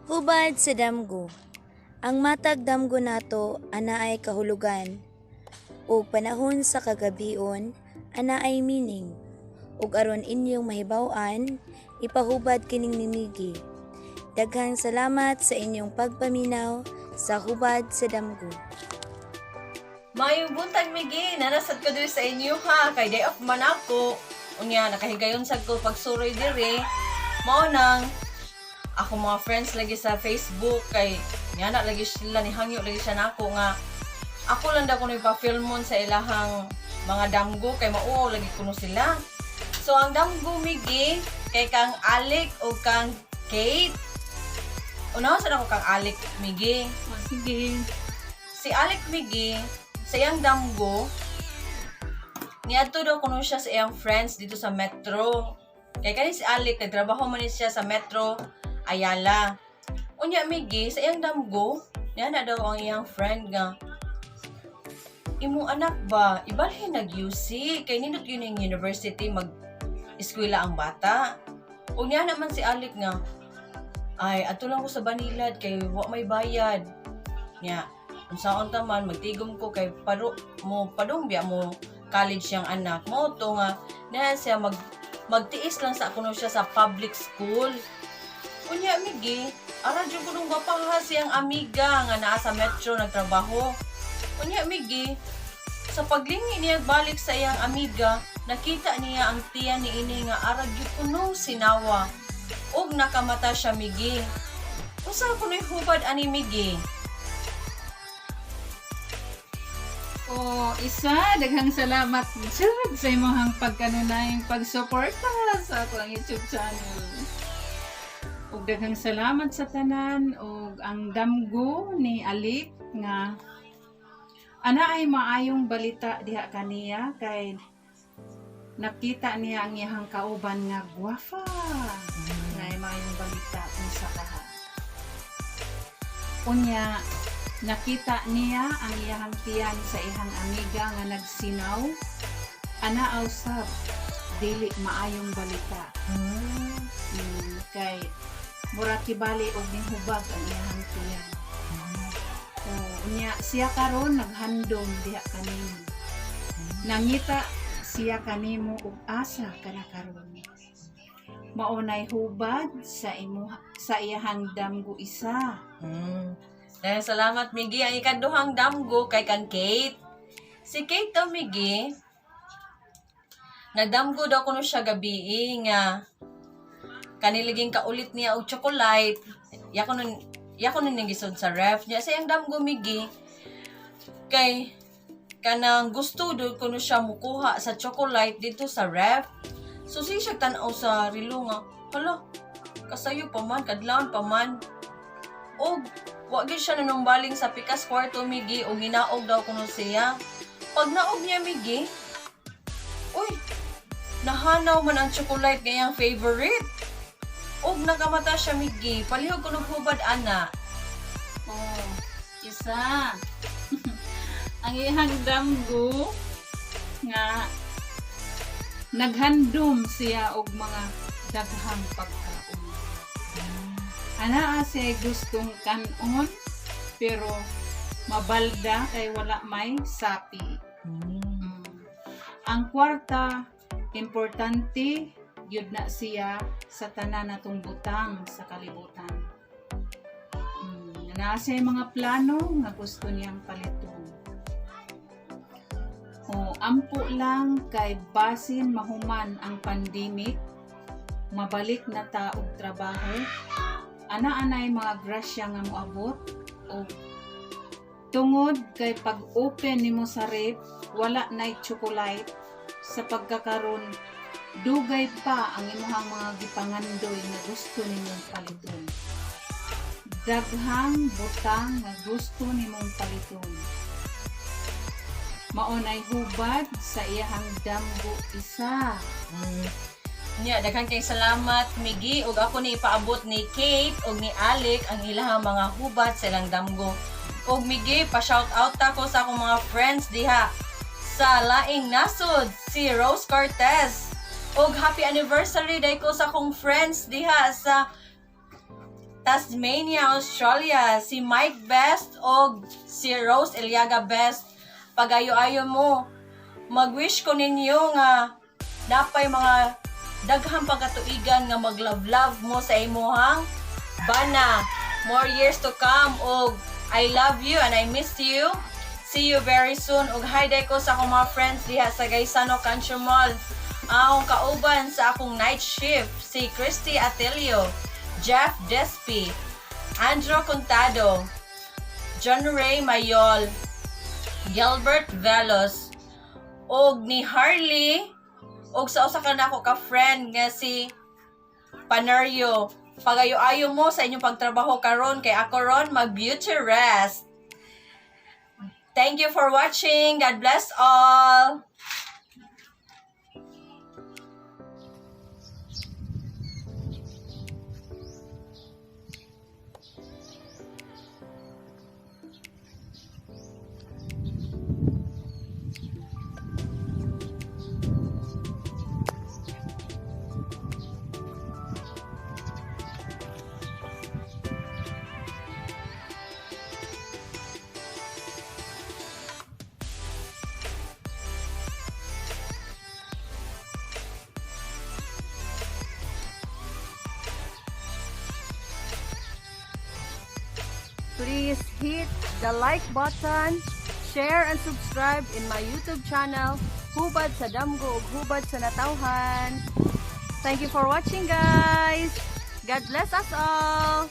Hubad sa damgo. Ang matag damgo nato anaay kahulugan ug panahon sa kagabion anaay meaning. Ug aron inyong mahibaw-an, ipahubad kining ni Miggy. Daghang salamat sa inyong pagpaminaw sa Hubad sa Damgo. Maayong buntag, Migi. Naa sad ko diri sa inyo ha. Kay day off man ako. Unya, nakahigayon sad ko pagsuroy diri. Mao nang ako mga friends lagi sa Facebook kay nga na lagi sila ni hangyo lagi siya nako nga ako lang daw kuno ipa-filmon sa ilahang mga damgo kay mauaw lagi kuno sila. So ang damgo, Migi, kay kang Alec o kang Kate. Unahon sa ako kang Alec, Migi. Oh, sige. Si Alec, Migi, sa iyang damgo, niadto daw kuno siya sa iyang friends dito sa Metro. Kay kani si Alec, nagtrabaho man ni siya sa Metro Ayala. Unya, Migi, sa iyang damgo, niya na daw ang iyang friend nga, "Imong anak ba, ibalhin nag UC, kay nindot yun yung university mag eskwela ang bata." Ug niya naman si Alec nga, "Ay, ato lang ko sa Banilad kay wa may bayad." Nya, unsaon ta man magtigom ko kay paro mo padung biya mo college siyang anak mo to nga na siya magtiis lang sa kuno siya sa public school. Unya, Migi, ara jud kunong gwapaha siyang amiga nga naa sa Metro nagtrabaho. Unya, Migi, sa paglingi niya balik sa iyang amiga, nakita niya ang tiyan ni ini nga ara gyud kunong sinawa. Ug nakamata siya, Migi. Unsa kuno'y hubad ani, Migi? Oh, isa, daghang salamat jud sa imong pagkanunayng pagsuporta sa akong YouTube channel. Ug daghang salamat sa tanan. Ug ang damgo ni Alik nga ana ay maayong balita diha kaniya kay nakita niya ang iyang kauban nga gwafa. Na ay maayong balita kung sa kaha. Unya, nakita niya ang iyahang tiyan sa iyang amiga nga nagsinaw. Ana usab dili maayong balita. Kay mura kibali og nihubag ang iyahang tiyan. Oh, unya siya karon naghandom diha kanimo. Nangita siya kanimo og asa ka na karon. Mao nay hubad sa imo sa iyahang damgo, isa. Dahil salamat, Migi. Ang ikaduhang damgo kay kang Kate. Si Kate daw, Migi, nagdamgo daw kuno siya gabi nga kaniliging kaulit niya og chocolate. Ya ko nun ning gisod sa ref. Niya sa iyang damgo, Migi, kay kanang gusto daw kuno siya mukuha sa chocolate dito sa ref. So siya siya tan-aw sa relo nga, hala, kasayo pa man, kadlawon pa man. Og wa gyud siya nanumbaling sa pikas kwarto, Migi, og ginaog daw kuno siya. Pag naog niya, Migi, uy, nahanaw man ang chocolate nga iyang favorite. Og nakamata siya, Migi. Palihog kuno hubad ana. Oh, isa. Ang iyang damgo nga naghandom siya og mga daghang pagkaon. Anaa siya gustong kanon pero mabalda kay wala may sapi. Ang kwarta, importante gyud na siya sa tanan natong butang sa kalibutan. Naa siya mga plano nga gusto niyang paliton. O ampo lang kay basin mahuman ang pandemic, mabalik na ta og trabaho. Ana-anay mga grasya nga moabot og tungod kay pag-open nimo sa ref, wala nay chocolate sa pagkakaron, dugay pa ang imuhang mga gipangandoy nga gusto nimong paliton. Daghang butang nga gusto nimong paliton. Mao nay hubad sa iyahang damgo, isa. Nya, daghan kay salamat, Migi, ug ako ni ipaabot ni Kate ug ni Alec ang ilahang mga hubad sa ilang damgo. Ug Migi, pa shout out ta ko sa akong mga friends diha sa laing nasod, si Rose Cortez. Ug happy anniversary day ko sa akong friends diha sa Tasmania, Australia, si Mike Best og si Rose Eliaga Best. Pagayo-ayo mo. Mag-wish ko ninyo nga napay mga daghang pagkatuigan nga mag-love-love mo sa imuhang bana. More years to come og I love you and I miss you. See you very soon. Og hi day ko sa akong mga friends diha sa Gaisano Country Mall. Ang akong kauban sa akong night shift, si Christy Atelio, Jeff Despi, Andrew Contado, John Ray Mayol, Gilbert Velos, og ni Harley, og sa usa ka nako ka friend nga si Panario. Pagayo-ayo mo sa inyong pagtrabaho karon kay ako ron mag beauty rest. Thank you for watching. God bless all. Please hit the like button, share and subscribe in my YouTube channel, Hubad sa Damgo ug Hubad sa Natawhan. Thank you for watching, guys. God bless us all.